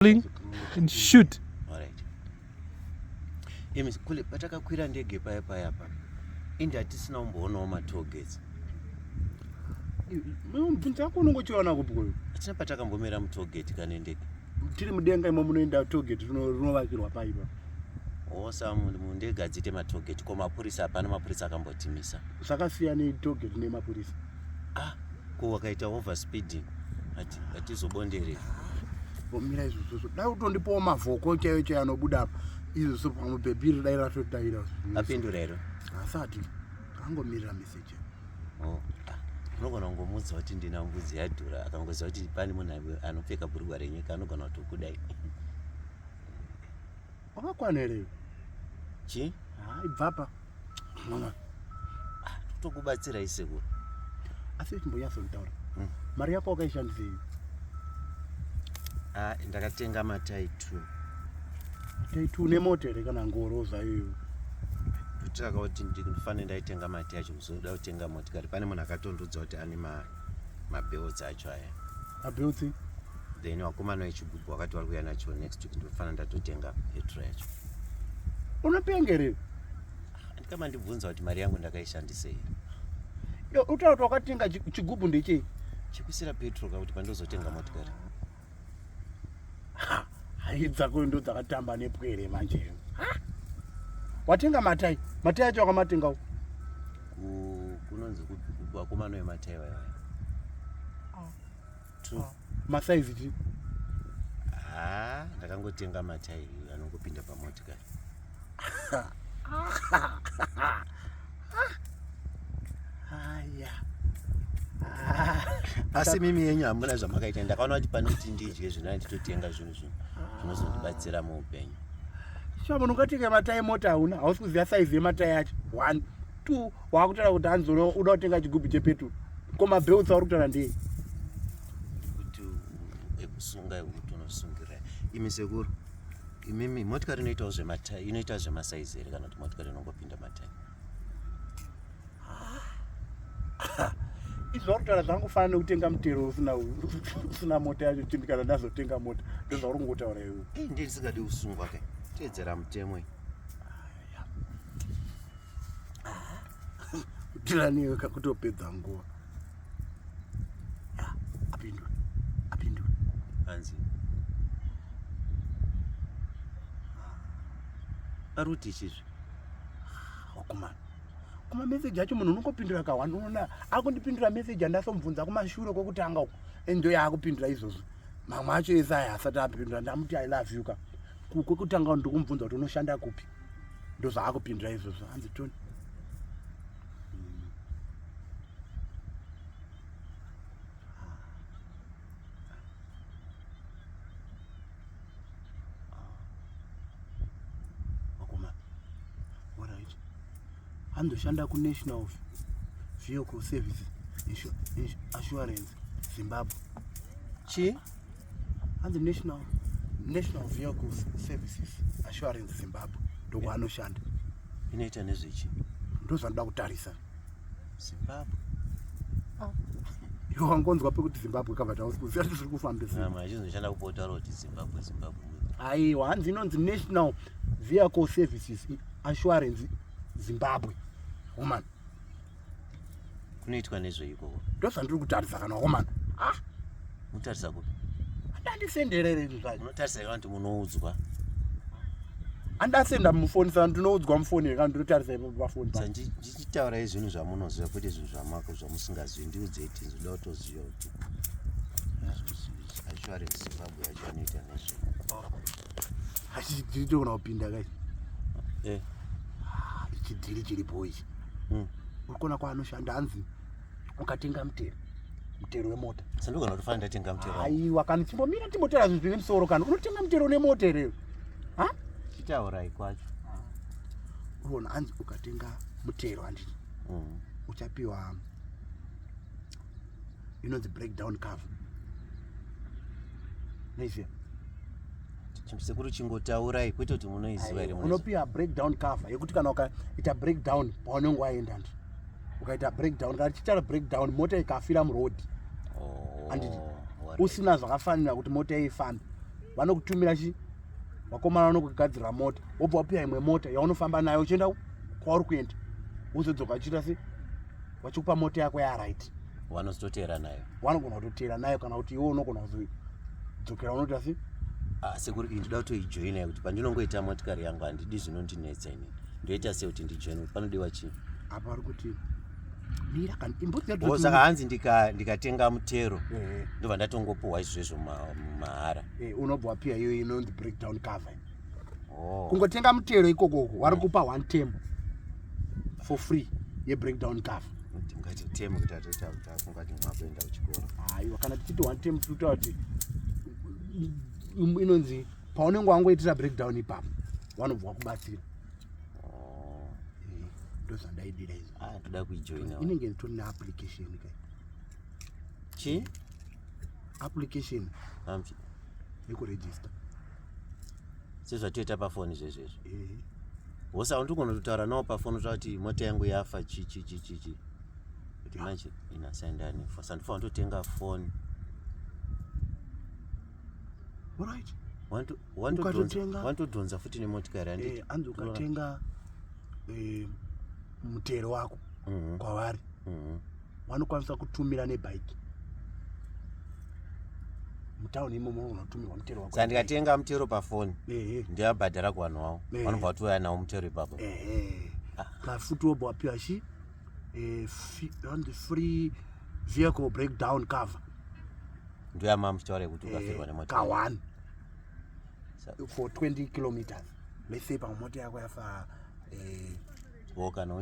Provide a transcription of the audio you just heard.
And shoot. Alright. Imi kule patakakwira ndege paya paya pa. Indi hatisina kumboonawo ma toll gates. Mubvunzo yako unongochiwana kupi koyo? Hatina patakambomira mu toll gate kane ndege. Tiri mudenga imo munoenda toll gate rinovakirwa paipa. Osa mundege hadziite ma toll gate ko mapurisa hapana mapurisa akambotimisa. Zvakasiyana toll gate nemapurisa. Ah, ko wakaita over speeding hatizobondereri. Vomira izvozvo. Dai utondipawo mavhoko chaiyo chaiyo anobuda apa. Izvozvo pamwe bhebhiri dai ratodaira. Apindura here? Asati. Angomirira message. Oh. Ah, unogona kungomuudza kuti ndina mbudzi yadhura akangoziva kuti pane munhu anopfeka bhurugwa renyika anogona kutokudai. Wakakwana here? Chii? Ah, ibvapa. Mwana. Ah, tokubatsirai sekuru. Asi chimbonyatsonitaura. Mari yako wakaishandisei? Ah, ndakatenga matai 2. Matai 2 nemota here kana ngoro zvayo? Kuitira kuti ndifane ndaitenga matai acho kuzoda kutenga motikari. Pane munhu akatondiudza kuti ane ma mabelts acho aya. Mabelts? Then vakomana vechigubhu vakati vari kuuya nacho next week ndofana ndatotenga petrol yacho. Unopengerei? Ndikama ndibvunza kuti mari yangu ndakaishandisei. Yo, utaura kuti wakatenga chigubhu ndechei? Chekuisira petrol kakuti pandozotenga motikari. Hai dzako ndo dzakatamba nepwere manje. Ha? Watenga matai? Matai acho wakamatenga uko? Kunonzi vakomana vematai vaya. Two. Masaizi chi? Ah, ndakangotenga matai anongopinda pamotikari. Aya. Asi mimi yenyu hamuna zvamakaita. Ndakaona kuti pane kuti ndidye zvino nditotenga zvinhu zvinhu zvinozondibatsira muupenyu. Sha munhu ungatenga matai mota hauna, hausi kuziva saizi yematai acho. 1 2 wakutaura kuti hanzi uda kutenga chigubhu chepeturu. Ko mabelts auri kutaura ndei? Kuti ekusunga ekuti unosungira. Imi sekuru, imimi motikari inoitawo zvematai, inoita zvemasaizi here kana kuti motikari inongopinda matai? Izvi zvauri kutaura zvangofanana nekutenga mutero usina mota yacho chindi kana ndazotenga mota ndozvauri kungotaura iwe. Eh, ndiye ndisingadi kusungwa ke. Teedzera mutemo iyi. Kutira newe kakutopedza nguva. Apindura. Apindura. Hanzi. Aruti chizvi. Wakomana. Kuma message acho munhu unongopindura ka one unoona akundipindura message andasomubvunza kumashure kwekutanga uko endo yaakupindura izvozvo. Mamwe acho ese aya asati apindura ndamuti I love you ka. Kwekutanga ndikumubvunza kuti unoshanda kupi. Ndozvaakupindura izvozvo hanzi Tony. Vakomana. Alright. Andoshanda kuNational Vehicle Service Assurance Zimbabwe. Chi? Hanzi National Vehicle Services Assurance Zimbabwe ndokwaanoshanda. Inoita nezvechi? Ndozvanoda kutarisa. Zimbabwe. Iwe wangonzwa pekuti Zimbabwe covered house kuziva kuti zviri kufambisa. Ama achizoshanda kupotaura kuti Zimbabwe Zimbabwe. Aiwa, hanzi inonzi National Vehicle Services Assurance Zimbabwe. Woman. Kunoitwa nezvei ikoko? Ndozvandiri kutarisa kana woman. Ah. Mutarisa kupi? Andandisenderere izvi zvacho. Munotarisa kana kuti munoudzwa? Andasenda mufoni saka ndinoudzwa mufoni kana ndinotarisa ipapo pafoni. Saka ndichitaurai zvinhu zvamunoziva kwete zvinhu zvamako zvamusingazivi ndiudzei tinzi ndoda kutoziva kuti assurance Zimbabwe yacho anoita nezvei. Asi chidhiri togona kupinda kai? Eh. Ah, chidhiri chiripo ichi. Uri kuona kwaanoshanda hanzi ukatenga mutero mutero wemota. Sandogona kutofanira ndatenga mutero. Aiwa kana chimbomira timbotaura zvinhu zvine musoro kana unotenga mutero nemota here? Ha? Chitaurai kwacho. Unoona hanzi ukatenga mutero handiti. Uchapiwa inonzi breakdown cover. Unoiziva? Sekuru chingotaurai kwete kuti munoiziva here? Unopiwa breakdown cover yekuti kana ukaita breakdown paunenge waenda ndi ukaita breakdown kana tichitaura breakdown mota ikafira muroad. Oh, Handiti usina zvakafanira kuti mota ifambe. Vanokutumira chi vakomana vanokugadzirira mota, wobva wapiwa imwe mota yaunofamba nayo uchienda kwauri kuenda, wozodzoka uchiita se vachikupa mota yako yaright. Vanozototeera nayo? Vanogona kutoteera nayo, kana kuti iwe unogona kuzodzokera unoita se. Ah, sekuru, iyi ndoda kutoijoina, yekuti pandinongoita motikari yangu handidi zvinondinetsa inini. Ndoita sei kuti ndijoine? Kuti panodiwa chii? Apa vari kuti mira kana imbodzi. Oh, saka hanzi ndikatenga mutero, ndobva ndatongopuhwa izvozvo mahara? Unobva wapiwa iyo inonzi breakdown cover. Oh. Kungotenga mutero ikokoko, vari kupa one term for free yebreakdown cover. Tingati term kuti atotafungati mwakuenda kuchikoro. Aiwa, kana tichiti one term, tinotaura kuti inonzi paunenge wangoitira breakdown ipapo, vanobva wakubatsira. Oh. Ndozvandaidira izvo. Ah, ndoda kuijoina. Inenge itori neapplication kai. Chii? Application. Amchi. Yekuregister. Sezvatoita pafoni zvezvezvo? Hosa undigona kutotaura nawo pafoni, utaura kuti mota yangu yafa, chi chi chi chi chi, kuti manje inasaendani, sandifanira kutotenga foni. Alright. Ukatotenga- Wantodhonza futi nemotikari, handiti? Hanzi ukatenga mutero wako kwavari, vanokwanisa kutumira nebhaiki mutauni imomo, unogona kutumirwa mutero wako. Saka ndikatenga mutero pafoni, ndiyabhadhara kuvanhu vavo, vanobva vatouya nawo mutero ipapo? Ehe. Plus futi wobva wapiwa chi hanzi free vehicle breakdown cover. Ndoyama muchitaura yekuti ukafirwa nemotikari? Ka1 for 20 kilometers. Let's say pamwe mota yako yafa Wo kana